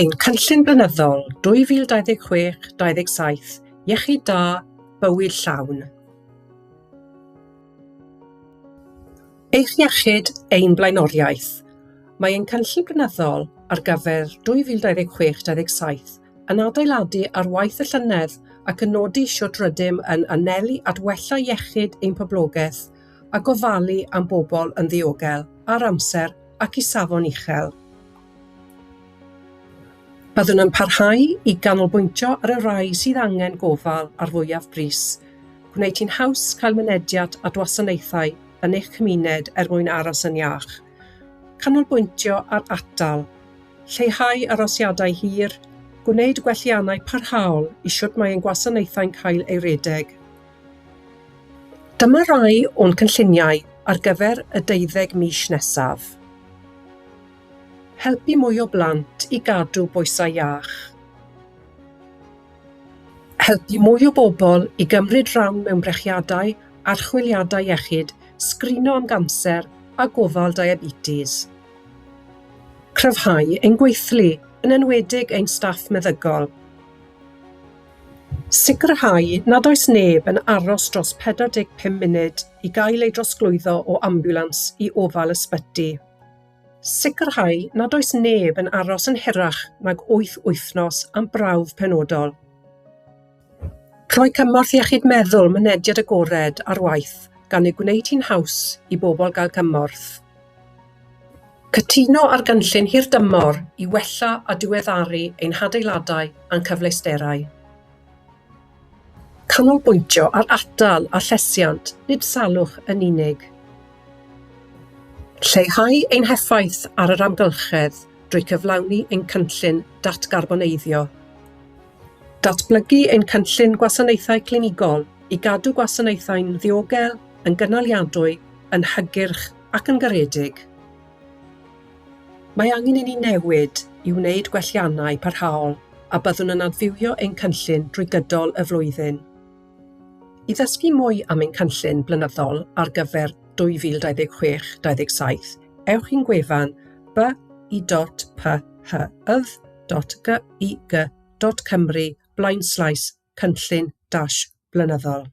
Ein cynllun blynyddol 2026-27 Iechyd Da, Bywyd Llawn. Eich iechyd, ein blaenoriaeth. Mae ein cynllun blynyddol ar gyfer 2026-27 yn adeiladu ar waith y llynedd ac yn nodi shwt rydym yn anelu at wella iechyd ein poblogaeth a gofalu am bobl yn ddiogel, ar amser ac i safon uchel. Byddwn yn parhau i ganolbwyntio ar y rhai sydd angen gofal ar fwyaf brys, gwneud hi'n haws cael mynediad at wasanaethau yn eich cymuned er mwyn aros yn iach, canolbwyntio ar atal, lleihau arosiadau hir, gwneud gwelliannau parhaol i shwt mae ein gwasanaethau'n cael eu rhedeg. Dyma rai o'n cynlluniau ar gyfer y deuddeg mis nesaf. Helpu mwy o blant i gadw bwysau iach. Helpu mwy o bobl i gymryd rhan mewn brechiadau, archwiliadau iechyd, sgrino am ganser a gofal diabetes. Cryfhau ein gweithlu, yn enwedig ein staff meddygol. Sicrhau nad oes neb yn aros dros 45 munud i gael ei drosglwyddo o ambiwlans i ofal ysbyty. Sicrhau nad oes neb yn aros yn hirach nag wyth wythnos am brawf penodol. Rhoi cymorth iechyd meddwl mynediad agored ar waith gan ei gwneud hi'n haws i bobl gael cymorth. Cytuno ar gynllun hirdymor i wella a diweddaru ein hadeiladau a'n cyfleusterau. Canolbwyntio ar atal a llesiant, nid salwch yn unig. Lleihau ein heffaith ar yr amgylchedd drwy cyflawni ein cynllun datgarboneiddio. Datblygu ein cynllun gwasanaethau clinigol i gadw gwasanaethau'n ddiogel, yn gynaliadwy, yn hygyrch ac yn garedig. Mae angen i ni newid i wneud gwelliannau parhaol a byddwn yn adfywio ein cynllun drwy gydol y flwyddyn. I ddysgu mwy am ein cynllun blynyddol ar gyfer 2026-27, ewch i'n gwefan bi.phydd.gig.cymru blaenslaes cynllun-blynyddol.